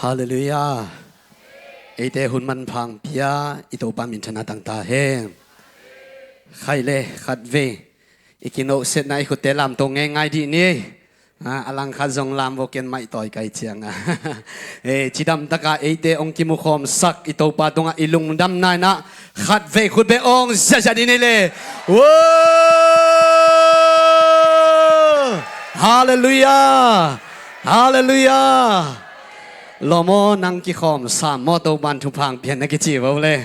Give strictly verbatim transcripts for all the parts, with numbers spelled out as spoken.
Halleluiah. Eite hun manpha hong pia i Topa minthanna tang ta hen. Khaih le khatvei i kinohsetna i khutte lamto ngeingai dih ni. A langkhat zong lam vo, ken maih tawi kai cianga. Cidamtaka eite hong kimukhawmsak i Topa tungah i lungdamna inah khatvei khutbeng hong ziahziah dih ni le. Halleluiah. Halleluiah. Lawm aw, nang kikhawm sam maw, Topan thupha hong pian na kici vo le.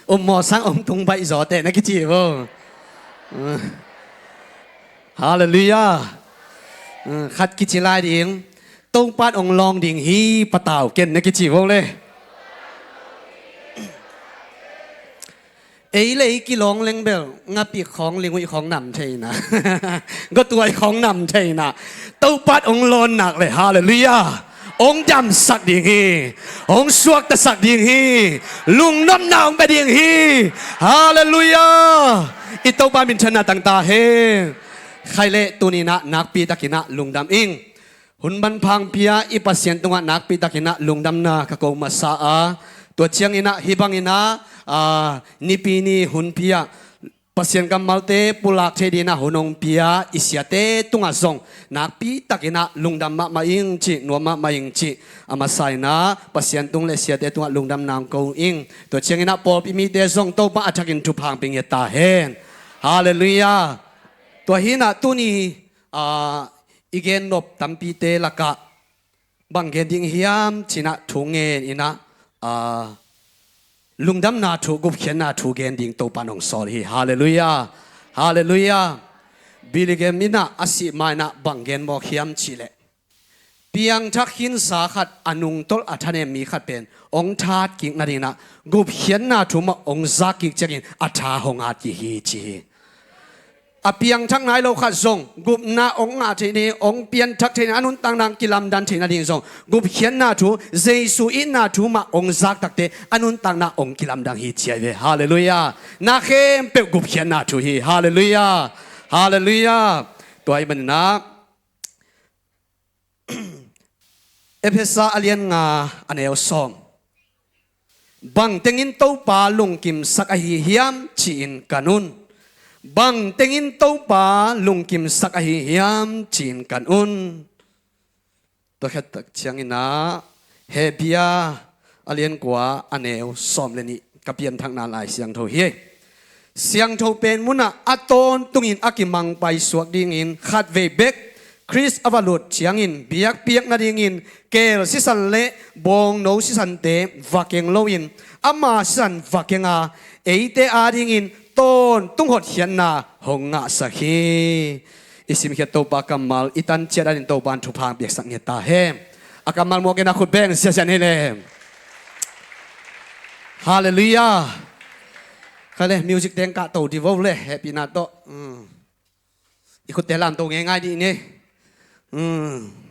Um mawsang om tung baih zaw teh na kici vo. Halleluiah. Khat kici lai ding, Topan hong lawng ding hi, patau ken na kici vo le. Ei le ei kilawng lengbel ngapik khawng, linguih khawng nam theina, gotuai khawng nam theina, Topat hong lawn nak le, halleluiah, hong damsak ding hi. Hong suaktasak ding hi. Lungnopna hong pia ding hi. Halleluiah. I Topa minthanna tang ta hen. Khaih le tuninah nakpitakinah lungdam ing. Hun manpha hong pia i Pasian tungah nakpitakinah lungdamna ka ko masa a, tua cianginah hih banginah Nipi ni hunpi ah Pasian kammalte pulak thei dinah hun hong pia i siate tungah zong nakpitakinah lungdam mahmah ing cih, nuam mahmah ing cih a masa inah Pasian tung le siate tungah lungdamna hong ko ing. Tua cianginah pawlpi mite zong Topa a thakin thupha hong pia ngiat ta hen. Halleluiah. Tua hinah tuni i gennop tampite lakah bang gen ding hiam cinah thu ngen inah lungdamna thu, gupkhiatna thu gen ding Topan hong sawl hi. Halleluiah. Halleluiah. Billy Graham inah a sih ma inah bang gen mawk hiam cihleh, piangthak khinsa khat, a nungtolh a thanem mi khat pen hong that kik nadinginah gupkhiatna thu mah hong zak kik ciangin a tha hong at kik hi ci hi. A piangthak nai lo khat zong gupna hong ngah theih ni, hong pianthak theih ni, a nuntakna hong kilamdan theih nading zong gupkhiatna thu, Jesu itna thu mah hong zak takte a nuntakna hong kilamdang hi ci ahi ve. Halleluiah. Na khempeuh gupkhiatna thu hi. Halleluiah. Halleluiah. Tua ahih maninah Efesa a lian nga a neu sawm. Bang tengin Topa lungkimsak ahi hiam ci-in kan un. Bang tengin Topa lungkimsak ahi hiam ci-in kan un. Tua khit tak cianginah Hebru a lian kua a neu sawm le nih ka pianthakna Lai Siangtho hi. Siangtho pen munah a tawntungin a kimangpai suak dingin khatvei bek Khrist a va lut ciangin biakpiak nadingin keel sisan le bawngno sisante va keng loin ama sisan va kenga eite adingin tawntung hotkhiatna hong ngahsak hi. I simkhiat Topa kammal i tan ciat adingin Topa in thupha hong piaksak ngiat ta hen. A kammal muak in a khut beng siasian hi lem. Halleluiah. Khaih le music teng kah to dih vo le, hehpihna tawh. I khutte lamto ngeingai dih ni.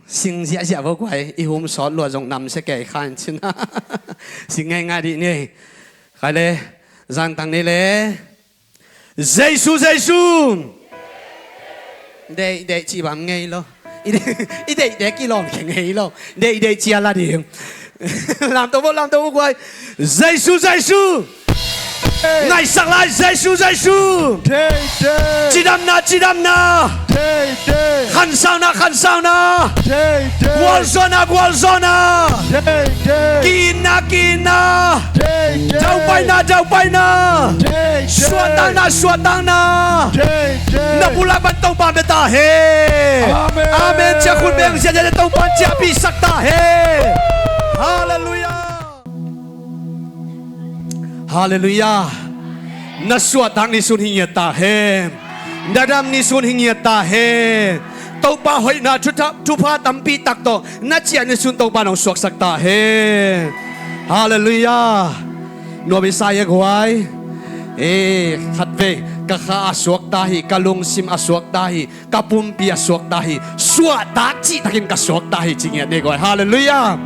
Sing ziahziah vo guai, i hum sawt lua zong namsia kei khan cin. Sing ngeingai dih ni. Khaih le zangtang ni le. Jesu, Jesu. Deih deih cih bang ngei lo. I deih deih kilawm khe ngei lo. Deih deih cia la ding. Lamto bo, lamto bo guai. Jesu, Jesu. Ngaihsak lai, Jesu, Jesu. Cidamna, cidamna. Khansauna, khansauna. Gualzawhna, gualzawhna. Ki-itna, ki-itna. Daupaina, daupaina. Suahtakna, suahtakna. Na pulak ban Topa bia ta hen. Amen. Amen. Cia khut beng sia cia Topa ciahpihsak ta hen. Halleluiah. Halleluiah. Na suahtak ni sun hi ngiat ta hen. Na dam ni sun hi ngiat ta hen. Topa hoihna thupha tampi tak tawh na ciah ni sun Topa nong suaksak ta hen. Halleluiah. Nuam i sa hi a guai. E, khatvei ka kha a suak ta hi, ka lungsim a suak ta hi, ka pumpi a suak ta hi, suahtak cihtakin ka suak ta hi ci ngiat ni guai. Halleluiah.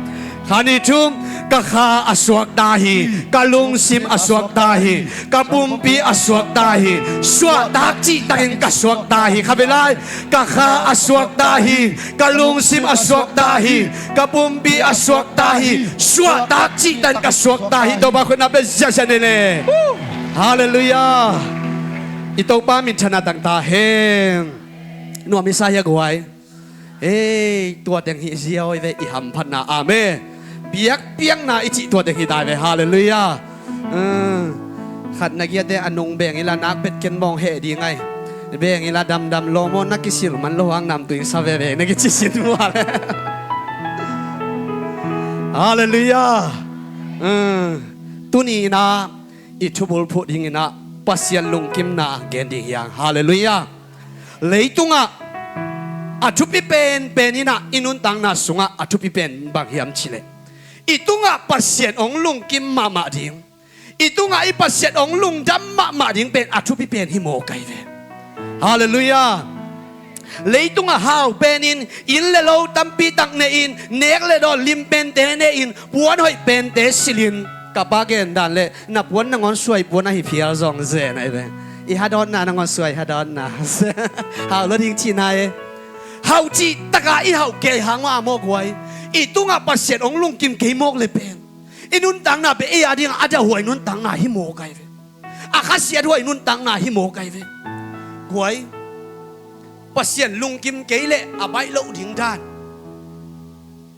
Kha nih thum. Ka kha a suakta hi, ka lungsim a suakta hi, ka pumpi a suakta hi, suahtak cihtakin ka suakta hi. Kha vei lai. Ka kha a suakta hi, ka lungsim a suakta hi, ka pumpi a suakta hi, suahtak cihtakin ka suakta hi. Topa khutna pia ziahziah ni le. Halleluiah. I Topa minthanna tangta hen. Nuam i sa hia guai. Ei, tua teng hi ziau i ve i hamphatna. Amen. Biakpiakna i cih tua teng hi tai ve. Halleluiah. Khat na giate a nung beng ila nak pet ken mawng heh ding ai. Beng ila damdam lawmaw na kisil man lo hang namtuing sa veve na kici sin mual. Halleluiah. Tuni ina i thubul phuh ding ina Pasian lungkimna gen ding hiang. Halleluiah. Leitungah a thupi penpen inah i nuntakna sungah a thupi pen bang hiam cileh i tungah Pasian hong lungkim mahmah ding, i tungah i Pasian hong lungdam mahmah ding pen a thupi pen hi maw kai ve. Halleluiah. Leitungah hau penin inn le lo tampi tak nehin, nek le dawn lim pente nehin, puan hoih pente silhin, ka pa gen dan le na puan nangawn suai puan ahi phial zong zen ahi ve. I hadawtna nangawn suai hadawtna hau lo ding cihna e. Hau cih taka i hau kei hang mah a mawk huai. I tungah Pasian hong lungkim kei mawk le pen i nuntakna pe ei a dingah a dahhuai nuntakna hi mawk ai ve. A khasiat huai nuntakna hi mawk ai ve. Huai Pasian lungkim kei leh a baih loh ding dan.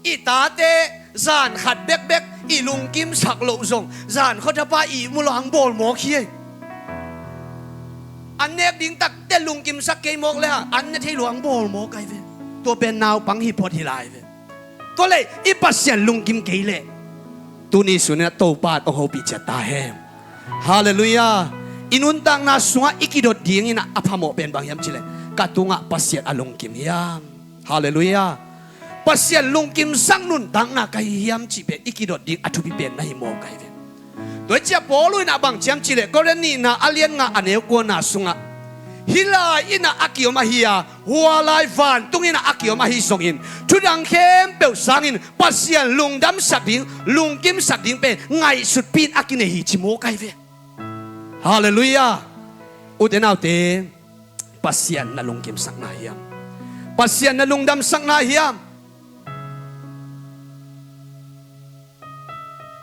I tate zan khat bekbek i lungkimsak loh zong zan khuatapa i mu lo hang bawl mawk hi ei. An nek ding takte lungkimsak kei mawk le hang an ne thei lo hang bawl mawk ai ve. Tua pen naupang hi phot hi lai ve. Tua leh i Pasian lungkim kei leh tuni suninah Topa in hong hopih ciat ta hen. Halleluiah. I nuntakna sungah i kidot dinginah a phamawh pen bang hiam cileh ka tungah Pasian a lungkim hiam? Halleluiah. Pasian lungkimsak nuntakna ka hi hiam cih pen i kidot ding a thupi pen na hi maw kai ve. Tua hi ciah Paul inah bang ciam cileh Korin nihna a lian nga a neu kuana sungah hih lai inah a kiom ahi a, hua lai vantung inah a kiom ahi zongin thudang khempeuh sangin Pasian lungdamsak ding, lungkimsak ding pen ngaihsutpi in a kinei hi ci maw kai ve. Halleluiah. Ute naute, Pasian na lungkimsakna hiam? Pasian na lungdamsakna hiam?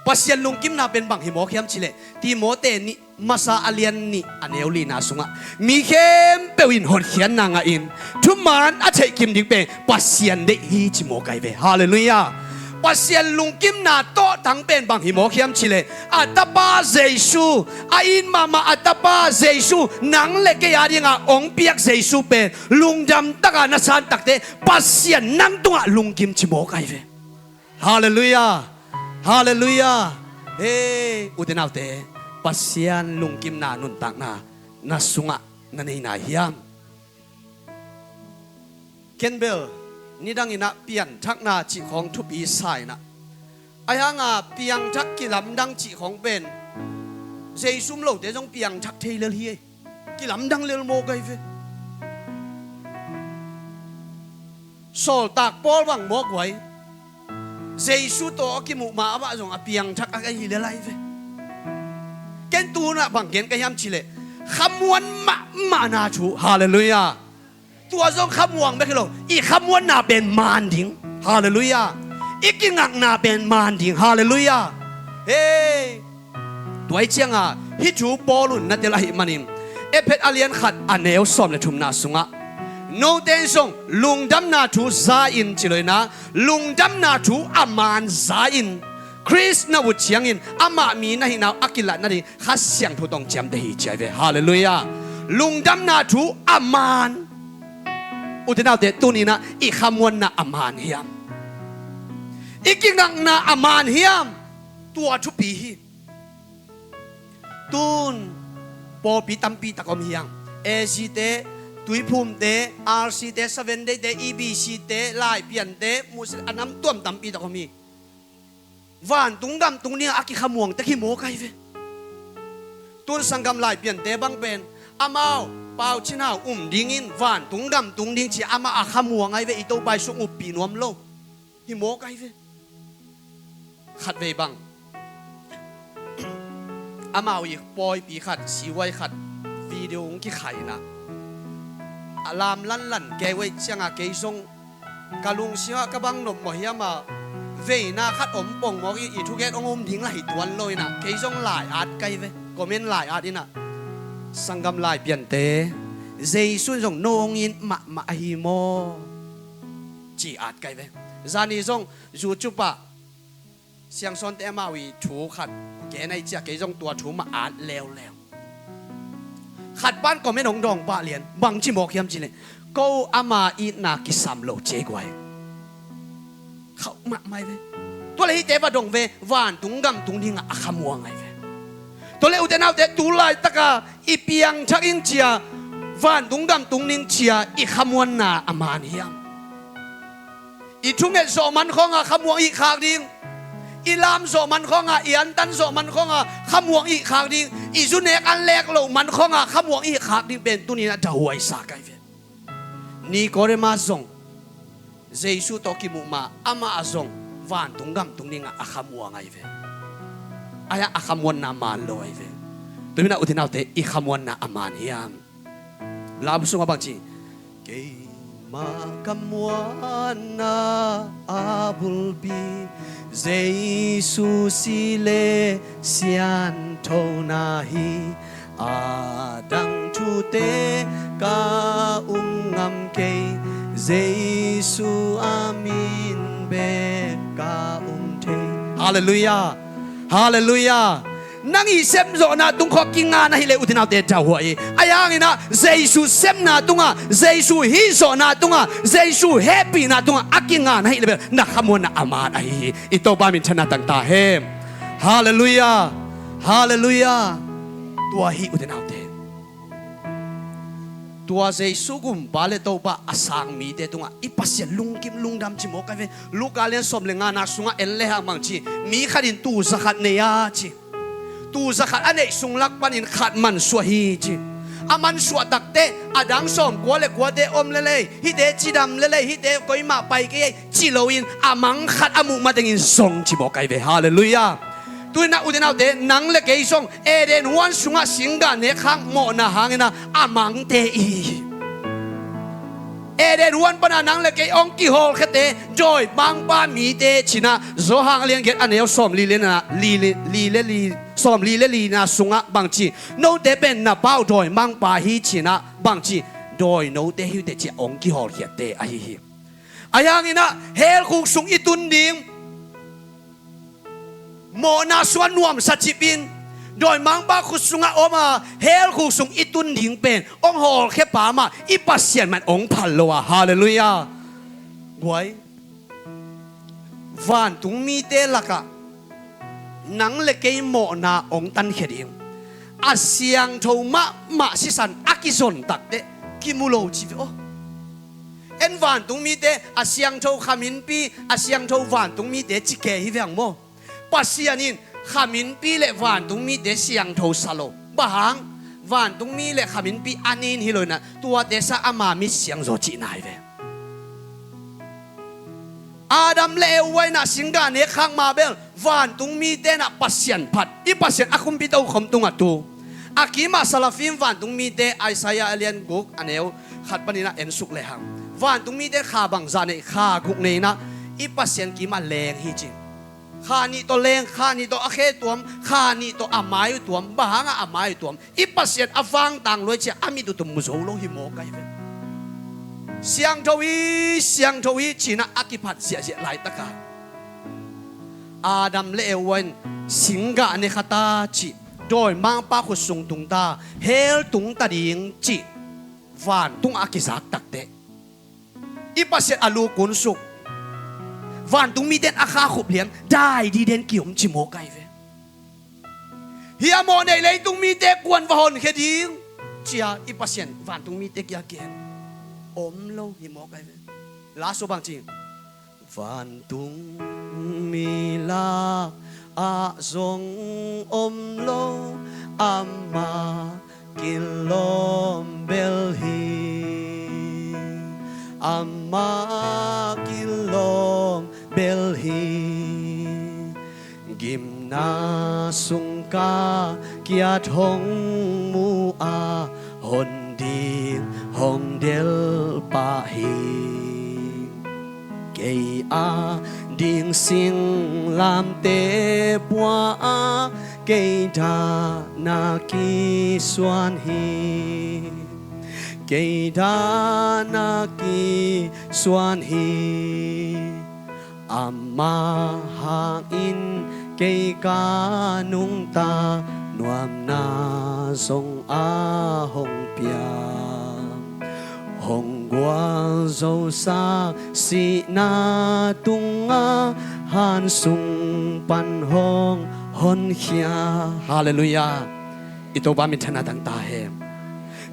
Pasian lungkimna pen bang hi mawk hiam cileh Timote nih masa a lian nih a neu lina sungah mi khempeuh in hotkhiatna ngahin thuman a theihkim ding pen Pasian deih hi ci maw kai ve. Halleluiah. Pasian lungkimna tawhtang pen bang hi mawk hiam cileh a tapa Jesu, a it mahmah a tapa Jesu, nang le kei a dinga hong piak Jesu pen lungdam taka na san takte Pasian nang tungah lungkim ci maw kai ve. Halleluiah. Halleluiah. Hei ute naute, Pasian lungkimna nuntakna na sungah na nei nai hiam? Ken bel nidang inah pianthakna cih khawng thupi sa inah ahi hanga piangthak kilamdang cih khawng pen Jesu um lote zong piangthak thei lel hi ei. Kilamdang lel mawk ai ve. Sawltak Paul bang mawk huai. Jesu tawh a kimuh ma amah zong a piangthak a kai hi lel ai ve. Ken tunah bang gen ka hiam cileh khamuan mahmahna thu. Halleluiah. Tua zong khamuang bek hi lo, i khamuanna pen maan ding. Halleluiah. I kingakna pen maan ding. Halleluiah. Hei. Tua hi cianga hih thu Paul un na tel ahih manin Efesa a lian khat a neu sawm le thumna sungah note in zong lungdamna thu za in ci lo ina, lungdamna thu a maan za in Khrist na ut ciangin amah mi na hihna uh a kilat nading Kha Siangtho tawh hong ciamteh hi ci ai ve. Halleluiah. Lungdamna thu a maan. Ute naute, tuninah i khamuanna a maan hiam? I kingakna a maan hiam? Tua thupi hi. Tun pawlpi tampi tak om hiang. A G te, Tuiphumte, R C te, Seven Day te, E B C te, Laipiante, Muslim, a nam tuam tampi tak om hi. Vantung gam tung dingah a kikhamuang tek hi maw kai ve. Tun sanggam Laipiante bang pen amau Pau Cin Hau um dingin vantung gam tung ding ci amah a khamuang ai ve, i Topa i sung uppi nuam lo. Hi maw kai ve. Khatvei bang amau i pawipi khat, siwai khat, video hong kikhaina a lam lanlan kei wei cianga kei zong ka lungsimah ka bang nopmawh hiama veina khat om pongmawk i, i thugen hong um ding la hi tuan lo inah kei zong lai-at kai ve. Comment lai-at inah, sanggam lai piante, Jesu in zong no hong it mahmah ahi maw? Ci-at kai ve. Zani zong YouTube ah Siangsawnte amau i thu khat gen ahi cia kei zong tua thu mah at leuleu. Khat pan comment hong dawng pah lian, bang ci mawk hiam cileh, ko ama itna kisam lo cia i guai. Khauh mahmah hi ve. Tua le hihte va dong ve, vantung gam tung dingah a khamuang ahi ve. Tua le ute naute, tu laitaka i piangthak in cia, vantung gam tung ding cia i khamuanna a man hiam? I thunget zawh man khawnga khamuang i khak ding, i lam zawh man khawnga, i antan zawh man khawnga khamuang i khak ding, i zunek an lek loh man khawnga khamuang i khak ding pen tuninah dahuaisa kai ve. Nicodemus zong Jesu tawh kimuh ma amah a zong vantung gam tung dingah a khamuang ahi ve. Aia a khamuanna man lo ahi ve. Tuminah ute naute, i khamuanna a man hiam? Lam sungah bang ci? Keimah ka muanna a bulpi Jesu si le sianthona hi. A dang thute ka um ngam kei, Jesu a min bek ka um thei. Halleluiah. Halleluiah. Nang i semzawhna tungkhawh kinga na hileh ute naute dahuai hi. Ahi hanginah Jesu semna tungah, Jesu hihzawhna tungah, Jesu hehpihna tungah a kinga na hileh bel na khamuanna a man ahi hi. I Topa minthanna tangta hen. Halleluiah. Halleluiah. Tua hi ute naute. Tua Jesu gumpa le Topa a sang mite tungah i Pasian lungkim lungdam ci mawk ahi ve. Luka lian sawm le ngana sungah en lehang bang ci? Mi khatin tuu zakhat nei a ci. Tuu zakhat a neih sung lak panin khat mansuah hi ci. A mansuah takteh a dang sawm kua le kuate om lelei, hihte cidam lelei, hihte koimah pai kei ei ci loin a mang khat a muh matengin zong ci mawk ahi ve. Halleluiah. Tuinah ute naute, nang le kei zong Eden huan sungah singgah nekkhak mawhna hanginah a mangte i hi. Eden huan pana nang le kei hong kihawlkhiate dawimangpa mite cinah Johan a lian giat a neu sawm li le na, li, li, li le li, sawm li le lina sungah bang ci? Note pen na pau dawimangpa hi cinah bang ci? Dawi note hi uh teh ciah hong kihawlkhiatte ahi hi. Ahi hanginah hell khuk sung i tun ding, mawhna sungah nuamsa cipin dawimangpa khut sungah om a, hell khuk sung i tun ding pen hong hawlkhia pa mah i Pasian man hong phal lo a. Halleluiah. Guai, vantung mite lakah nang le kei mawhna hong tankhia ding a siangtho mahmah sisan a kizon takteh kimu lo ci ve aw. En vantung mite a siangtho khaminpi, a siangtho vantung mite ci kei hi ve ang maw? Pasian in khaminpi le vantung mite siangtho sa lo. Bang hang? Vantung mi le khaminpi a nin hi lo inah tuate sa ama mit siangzaw cihna hi ve. Adam le Eva inah singgah nekkhak ma bel vantung mite inah Pasian phat, i Pasian a khumpi tokhom tungah tu. A kimah salafim vantung mite Isaiah a lian guk a neu khat paninah en suk lehang, vantung mite kha bangzah nei, kha guk nei inah i Pasian kimah leng hi ci. Kha nih tawh leng, kha nih tawh a khe tuam, kha nih tawh a mai uh tuam. Bang hangah a mai uh tuam? I Pasian a vangtang luai ciah a mit uh tawh mu zo lo hi mawk ahi ve. Siangtho hi, siangtho hi cinah a kiphat ziahziah laitakah Adam le Eva in singgah ne kha ta cih, dawimangpa khut sung tung ta, hell tung ta ding cih vantung a kizak takteh i Pasian a lu kunsuk, vantung mite in a kha khup liang, dai diden kiom ci mawk ahi ve. Hih a mawh neih leitung mite kuan va honkhia ding cia i Pasian vantung mite kia ken om lo hi mawk ahi ve. Laso bang ci? Vantung mi lakah zong om lo, amah kilawm bel hi, amah kilawm bel hi. Na sung ka kiat hong mu a, hon ding hong delh pah hi. Kei a ding singlamteh pua a, kei dahna kisuan hi. Kei dahna kisuan hi. Ama hangin kei ka nungta, nuamna zong a hong pia. Hong gualzosak sihna tungah, han sung pan hong honkhia. Halleluiah. I Topa minthanna tangta hen.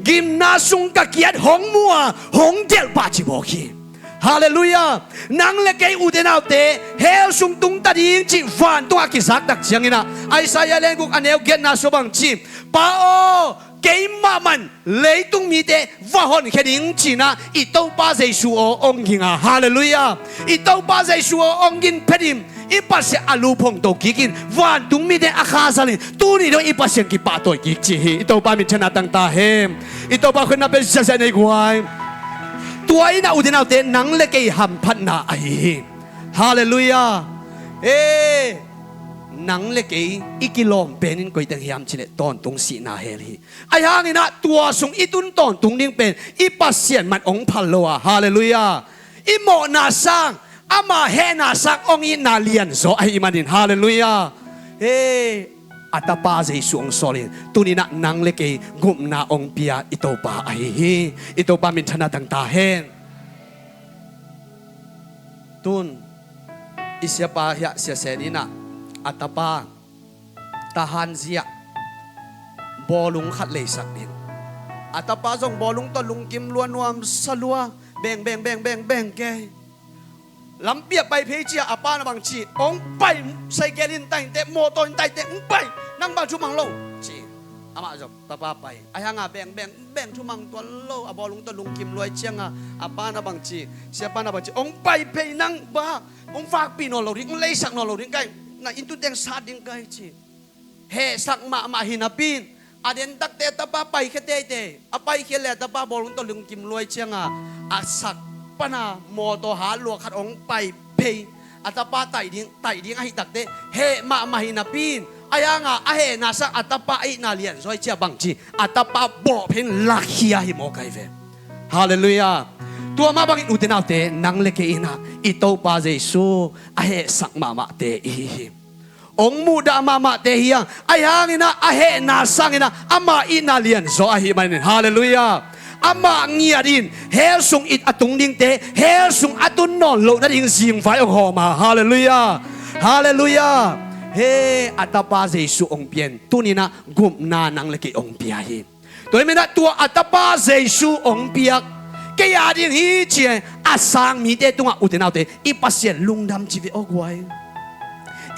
Gimna sung ka kiat hong mu a, hong delh pah ci mawk hi. Halleluiah. Nang le kei, ute naute, hell sung tungta ding cih vantungah kizaktak cianginah, Isaiah lian guk a neu giatna sua bang ci, Pa aw, keimah man leitung mite va honkhia ding cinah i Topa Jesu aw hong ging a. Halleluiah. I Topa Jesu aw hong gin phetin, i Pasian a luphong to kikin, vantung mite a khazalin, tuni dong i Pasian kipahtawi kik ci hi. I Topa minthanna tangta hen. I Topa khutna pen ziazia nei guai. Tua inah, ute naute, nang le kei hamphatna ahi hi. Halleluiah. E, nang le kei i kilawm penin koiteng hiam cileh tawntung sihna hell hi. Ahi hanginah tua sung i tun tawntung ding pen i Pasian man hong phal lo a. Halleluiah. I mawhna sang, ama hehna sang hong itna lianzaw ahih manin. Halleluiah. He, a Tapa Jesu hong sawlin, tuninah nang le kei gupna hong pia i Topa ahi hi. I Topa minthanna tangta hen. Tun i siapa hiah Sia Sen inah a tapa tahan ziah bawlung khat leisak ding. A tapa zong bawlung tawh lungkim lua, nuamsa lua, beng beng beng beng beng kei. Lampi ah pai phei cia, a pa na bang ci, hong pai, cycle in tai teh, mawtaw in tai teh, hong pai, nang bang thumang lo ci. Amah zong tapa pai, ahi hanga beng beng beng thumang tuan lo, a bawlung tawh lungkim lua cianga, a pa na bang ci, siapa na bang ci, hong pai phei, nang bang hong vakpih nawn lo ding, hong leisak nawn lo ding kai, na inn tun teng sat ding kai ci. Hehsak mahmah hi napi in, a den takte a tapa paikhia teitei, a paikhia le a tapa bawlung tawh lungkim lua cianga, a sak pana mawtaw hat lua khat hong pai phei, a tapa taih ding, taih ding ahi takte, heh mahmah hi napi in, ahi hanga a hehna sang a tapa a itna lianzaw hi cia bang ci, a tapa bawh phei in lakhia hi mawk ahi ve. Halleluiah. Tua mah bangin, ute naute, nang le kei inah i Topa Jesu a hehsak mahmahte ihi hi. Hong muhdah mahmahte hi hang, ahi hanginah a hehna sanginah ama itna lianzaw ahih manin. Halleluiah. Amah ngiatin hell sung it a tung dingte, hell sung a tun nawn loh nading zingvai hong hawm a. Halleluiah. Halleluiah. He, a tapa Jesu hong pian, tuninah gupna nang le kei hong pia hi. Tua hih maninah tua a tapa Jesu hong piak kei a ding hi ci-a a sang mite tungah, ute naute, i Pasian lungdam ci ve aw guai.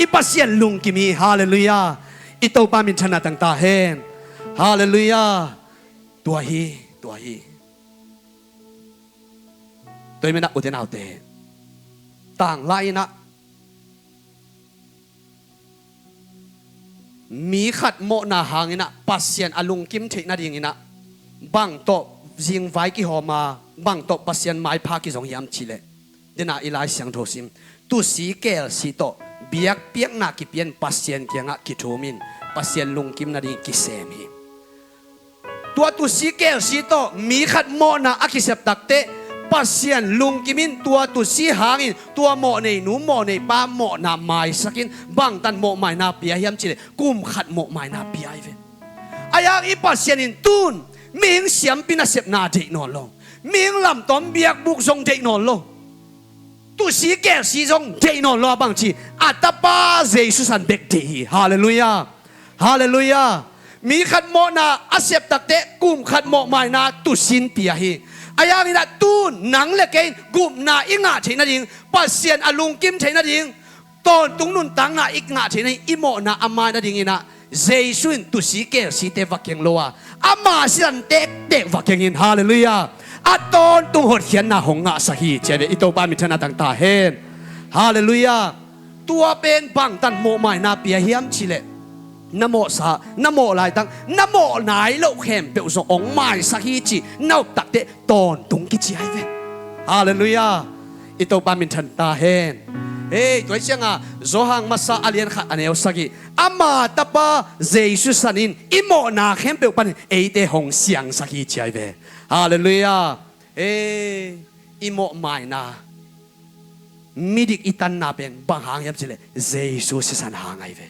I Pasian lungkim hi. Halleluiah. I Topa minthanna tangta hen. Halleluiah. Tua hi, tua hi. Tua hih maninah, ute naute, tanglai inah mi khat mawhna hanginah Pasian a lungkim theih nadinginah bang tawh zingvai kihawm a, bang tawh Pasian maipha kizong hiam cihleh, dena i Lai Siangtho sim, tusi kelsi tawh biakpiakna kipian Pasian kiangah kithumin Pasian lungkim nading kisem hi. Tua tusi kelsi tawh mi khat mawhna a kisep takteh Pasian lungkimin tua tusi hangin tua mawhneinu mawhneipa mawhna maisakin bangtan mawhmaina pia hiam cihleh kum khat mawhmaina pia hi ve. Ahi hang i Pasian in tun mihing siampi nasepna deih nawn lo, mihing lamtawm biakbuk zong deih nawn lo, tusi kelsi zong deih nawn lo a bangci, a tapa Jesu san bek deih hi. Halleluiah. Halleluiah. Mi khat mawhna a sep takteh kum khat mawhmaina tusin pia hi. Ahi hanginah tun nang le kei in gupna i ngah theih nading, Pasian a lungkim theih nading, tawntung nuntakna i ngah theih nading, i mawhna a mai nadinginah Jesu in tusi kelsite va keng lo a, ama sisan tektek va kengin, halleluiah, a tawntung hotkhiatna hong ngahsak hi. Ciah ve, i Topa minthanna tangta hen. Halleluiah. Tua pen bangtan mawhmaina pia hiam cih leh, na mawhsa, na mawh laitak, na mawh nai loh khempeuh zong hong maisak hi cih na up takteh tawntung kici ahi ve. Halleluiah. I Topa minthan ta hen. Hei, tua hi ciangah Johan masa a lian khat a neu sagih, ama tapa Jesu sanin i mawhna khempeuh panin eite hong siangsak hi ci ahi ve. Halleluiah. Hei, i mawhmaina, midik i tanna pen bang hang hiam cih leh Jesu sisan hang ahi ve.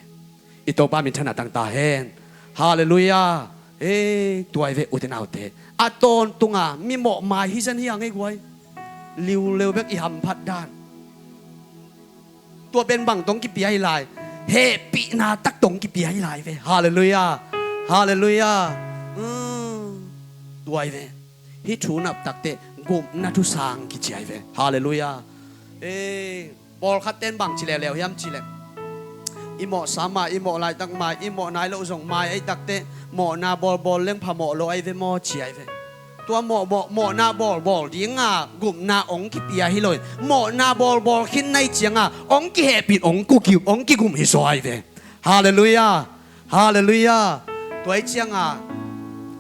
I Topa minthan a tang ta hen. Halleluiah. Hei, tua ahi ve ute naute. A tawntunga mi mawhmai hi zen hi a ngei guai. Liuleu bek i hamphat dan. Tua pen bang tawh hong kipia hi lai? Hehpihna tak tawh hong kipia hi lai ve. Halleluiah. Halleluiah. Mm. Tua ahi ve. Hih thu na up takteh gupna thusang kici ahi ve. Halleluiah. Eh, pawlkhat ten bang ci leuleu hiam cih leh, i mawhsa mai, i mawh laitak mai, i mawh nai loh zong mai ahi takteh mawhna bawlbawl leng phamawh lo ahi ve maw ci ahi ve. Tua mawh, mawh, mawhna bawlbawl dinga gupna hong kipia hi lo in, mawhna bawlbawl khin na hih cianga hong kihehpih, hong kugim, hong kigum hi zaw ahi ve. Halleluiah. Halleluiah. Tua hi cianga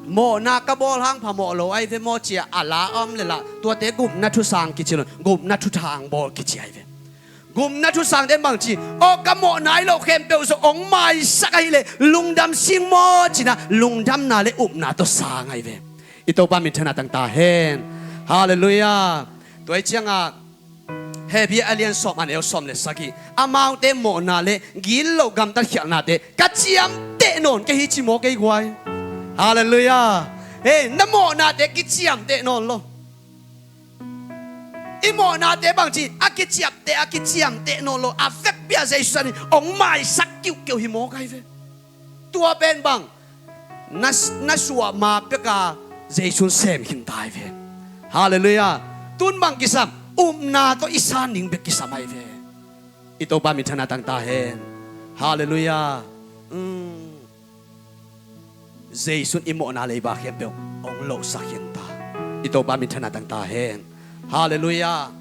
mawhna ka bawl hang phamawh lo ahi ve maw ci-a a la a om leh lah, tuate gupna thusang kici lo in, gupna thuthang bawl kici ahi ve. Gupna thusang ten bang ci? Aw, ka mawh nai loh khempeuh zong hong maisak ahih leh lungdam sing maw ci-in ah, lungdamna le upna tawh sang ahi ve. I Topa minthan a tang ta hen. Halleluiah. Tua hi ciangah Hebru a lian sawm a neu sawm le sagih, amaute mawhna le gilo gamtat khialhnate ka ciamteh nawn kei hi ci maw kei guai. Halleluiah. Hei, na mawhnate kiciamteh nawn lo. I mawhnate bang ci? A kiciapteh, a kiciamteh nawn lo. A vekpi-a Jesu sanin hong maisak kiuhkeuh hi mawk ahi ve. Tua pen bang? Na, na suah ma peka Jesu in sem khin ta ahi ve. Halleluiah. Tun bang kisam? Upna tawh i san ding bek kisam ahi ve. I Topa minthan a tang ta hen. Halleluiah. Mm. Jesu in i mawhna leiba khempeuh hong losak khin ta. I Topa minthan a tang ta hen. Halleluiah.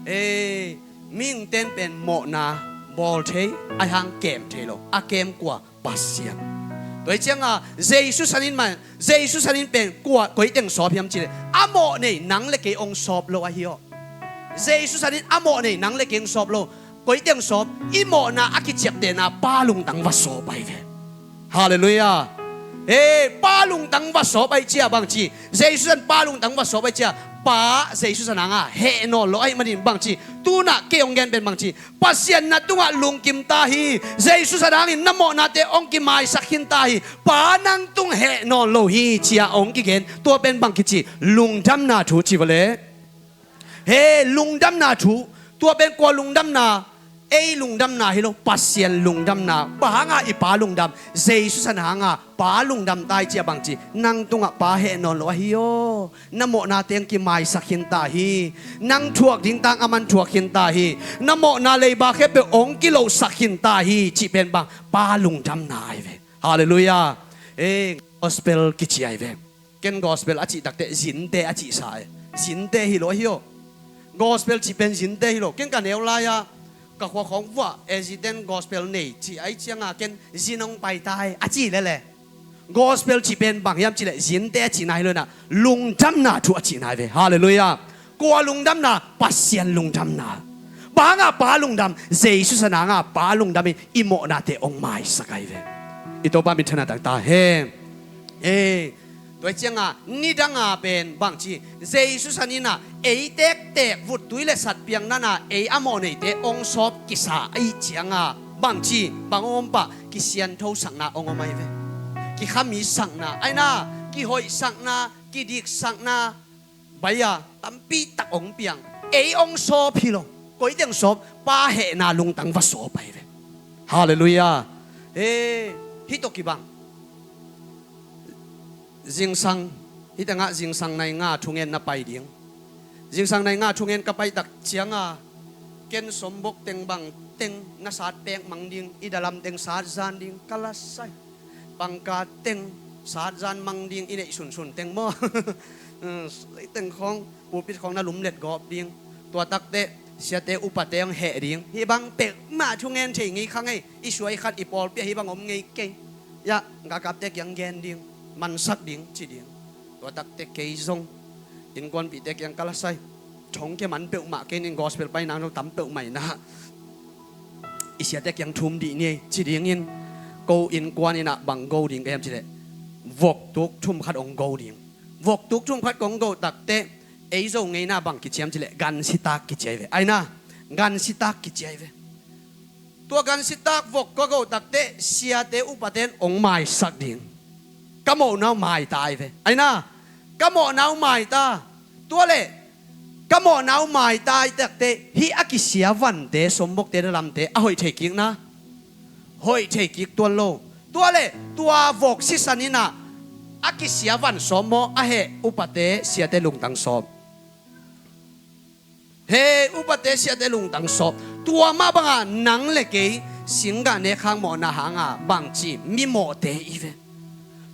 Eh, mihingte in pen mawhna bawl thei, ahih hang kem thei lo. A kem kua? Pasian. Tua hi ciangah Jesu sanin man, Jesu sanin pen kua, koi teng sawp hiam cih leh, a mawh nei nang le kei hong sawp lo ahi aw. Jesu sanin a mawh nei nang le kei hong sawp lo. Koi teng sawp? I mawhna a kiciaptehna Pa lungtang va sawp ahi ve. Halleluiah. Hei, Pa lungtang va sawp ahih ciang bang ci? Jesu san Pa lungtang va sawp ahih ciang, Pa Jesu san hangah heh nawn lo ahih manin bang ci? Tun ah kei hong gen pen bang ci? Pasian na tungah lungkim ta hi. Jesu san hangin na mawhnate hong kimaisak khin ta hi. Pa nang tung heh nawn lo hi ci-a hong kigen. Tua pen bang kici? Lungdamna thu ci va leh. Hei, lungdamna thu. Tua pen kua lungdamna? Ei lungdamna hi lo, Pasian lungdamna. Bang hangah i Pa lungdam? Jesu san hangah Pa lungdam ta ahih ciang bang ci? Nang tungah Pa heh nawn lo ahi aw. Na mawhnate hong kimaisak khin ta hi. Nang thuak ding tang aman thuak khin ta hi. Na mawhna leiba khempeuh hong kilosak khin ta hi cih pen bang? Pa lungdamna ahi ve. Halleluiah. Eh, gospel kici ahi ve. Ken gospel a cih takteh zinte a cihsa e. Zinte hi lo ahi aw. Gospel cih pen zinte hi lo. Ken ka neu lai-ah ka khua khawng vuah, eh, ziten gospel nei cih ahih ciangah ken zin hong pai ta e a ci lele. Gospel cih pen bang hiam cih leh zinte a cihna hi lo in ah, lungdamna thu a cihna hi ve. Halleluiah. Kua lungdamna? Pasian lungdamna. Bang hangah Pa lungdam? Jesu san hangah Pa lungdam in i mawhnate hong maisak ahi ve. I Topa minthan a tang ta hen. Eh, tua hi ciangah nidanga pen bang ci? Jesu sanin ah ei tektek vuttui le satpiang nana ei a mawh neite hong sawp kisa ahih ciangah bang ci? Bang hong om pah? Kisianthosakna hong om ahi ve. Kikhamisakna, aina, kihoihsakna, kidiksakna, bai-a tampi tak hong piang. Ei hong sawp hi lo. Koi teng sawp? Pa hehna lungtang va sawp ahi ve. Halleluiah. Eh, hih tawh kibang. Zingsang, hih tengah zingsang nai nga thungen na pai ding. Zingsang nai nga thungen ka pai tak ciangah ken sombok teng bang teng na sat pek mang ding, i dalam teng sat zan ding ka la sai. Pangka teng sat zan mang ding, i neih sunsun teng maw? Teng khawng, pulpit khawng na lumlet gawp ding. Tua takteh Siate upate hong heh ding, hih bang peuhmah thungen thei ngei kha ngei. I suai khat i pawlpi ah hih bang om ngei kei. Yah, galkapte kiang gen ding, mansak ding, ci ding. Tua takte kei zong innkuanpihte kiang ka la sai. Thong kia man peuhmah kei ning, gospel painang zong tam peuhmah inah i siate kiang thum dih ni ei ci dingin, ko innkuan inah bang go ding ka hiam cileh, voktuk thum khat hong go ding. Voktuk thum khat kong go takte ei Zo ngeina bang kiciam cileh gansitak kiciai ve. Aina, gansitak kiciai ve. Tua gansitak vok ka go takte siate upate in hong maisak ding. Ka mawhna uh maita ai ve. Aina, ka mawhna uh maita. Tua le ka mawhna uh maita ai takte hih a kisia vante, sawmbokte, dalamte a hoih thei kikna, hoih thei kik tuan lo. Tua le tua vok sisan inah a kisia van sawm maw, a heh upate siate lungtang sawm. Heh upate siate lungtang sawm. Tua mah banga nang le kei singgah nekhang mawhna hanga bangci mimawhte i ve.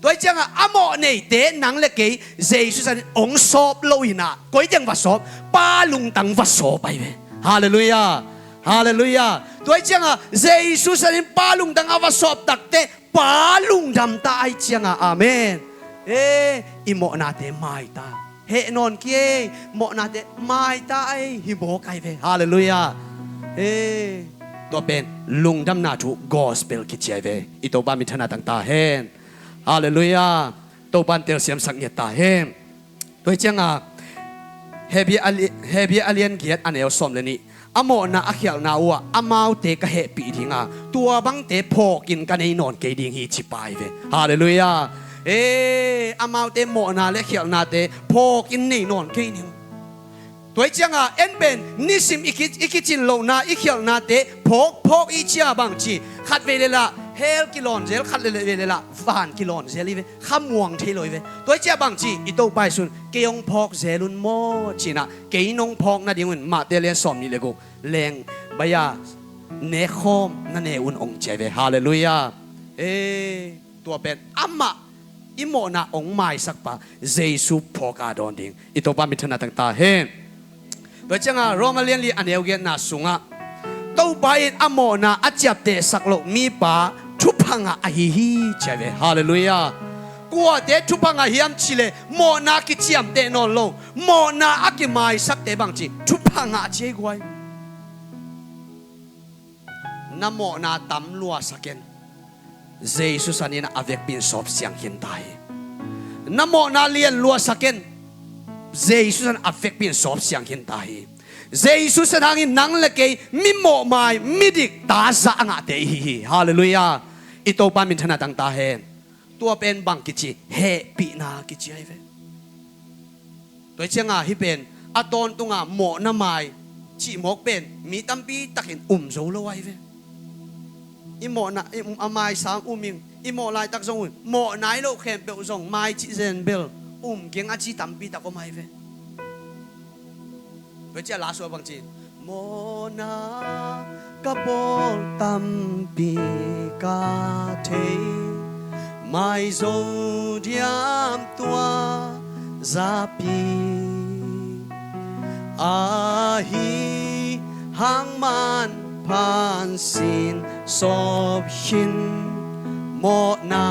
Tua hi cianga a mawh neite nang le kei Jesu sanin hong sawp lo inah koi teng va sawp, Pa lungtang va sawp ai ve. Halleluiah. Halleluiah. Tua hi cianga Jesu sanin Pa lungtang a va sawp takte Pa lungdam ta ai cianga, amen. E, i mawhnate maita. Heh nawn kei, mawhnate maita ai hi mawk ai ve. Halleluiah. E, tua pen lungdamna thu gospel kiciai ve. I Topa minthanna tang ta hen. Halleluiah. Topan telsiamsak ngiat ta hen. Tua hi cianga Hebrew a li-, Hebrew a lian giat a neu sawm le nih, a mawhna a khialhna uhah amaute ka hehpih dinga tua bangte phawkin ka nei nawn kei ding hi ci pai ve. Halleluiah. E, amaute mawhna le khialhnate phawkin nei nawn kei ning. Tua hi cianga en pen nisim i ki-, i kicin lohna i khialhnate phawk phawk i cia bangci khat vei le lah hell kilawn zel, khat le vei le lah van kilawn zel i ve. Kha muang thei lo i ve. Tua hi cia bangci i Topa i sun kei hong phawk zel un maw cinah kei nong phawk nadingun Mate lian sawm nih le guk leng baia nekhawm na ne un hong ciai ve. Halleluiah. E, tua pen amah i mawhna hong maisakpa Jesu phawka dawn ding. I Topa minthanna tang ta hen. Tua cianga Roma lian li a neu giatna sungah Topa in a mawhna a ciaptehsak loh mipa thupha ngah ahi hi ciai ve. Halleluiah. Kuate thupha ngah hiam cileh mawhna kiciamteh nawn lo, mawhna a kimaisakte bangci thupha ngah ciai guai. Na mawhna tam luasaken. Jesu sanin a vekpi in sawp siang khin ta hi. Na mawhna lian luasaken. Jesu san a vekpi in sawp siang khin ta hi. Jesu san hangin nang le kei mimawh mai, midik, taza a ngahte i hi hi. Halleluiah. I Topa minthanna tang ta hen. Tua pen bang kici, hehpihna kici ai ve. Tua hi cianga hih pen a tawntunga mawhna mai cihmawk pen mi tampi takin um zo lo ai ve. I mawhna i um a maisang um ing, i mawh laitak zong um, mawh nai loh khempeuh zong mai cih zen bel um keng a ci tampi tak om ai ve. Tua hi cia la sua bangci mawhna ka bawl tampi ka thei, maizo diam tua zapi ahi hang manphan sin sawp khin, mawhna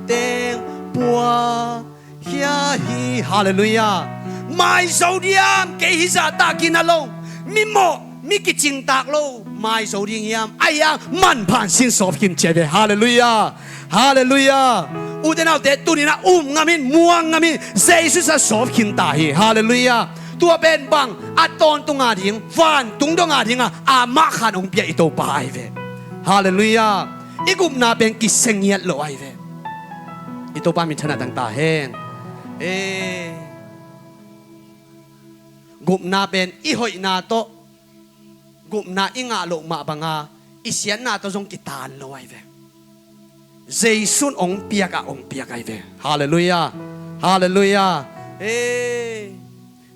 teng pua khia hi. Halleluiah. Maizo diam kei hi zahtak in a lo, mimawh mi kicingtak lo, maizo ding hiam, a hiang manphan sin sawp khin ciai ve. Halleluiah. Halleluiah. Ute naute tuninah um ngamin, muang ngamin, Jesu sa sawp khin ta hi. Halleluiah. Tua pen bang a tawntunga ding, vantung donga dinga amah khan hong pia i Topa ai ve. Halleluiah. I gupna pen kisengiat lo ai ve. I Topa minthanna tang ta hen. E, gupna pen i hoihna tawh, gupna i ngah loh mah banga i siatna tawh zong kitaan lo ai ve. Jesu'n hong piakah hong piak ai ve. Halleluiah. Halleluiah. E,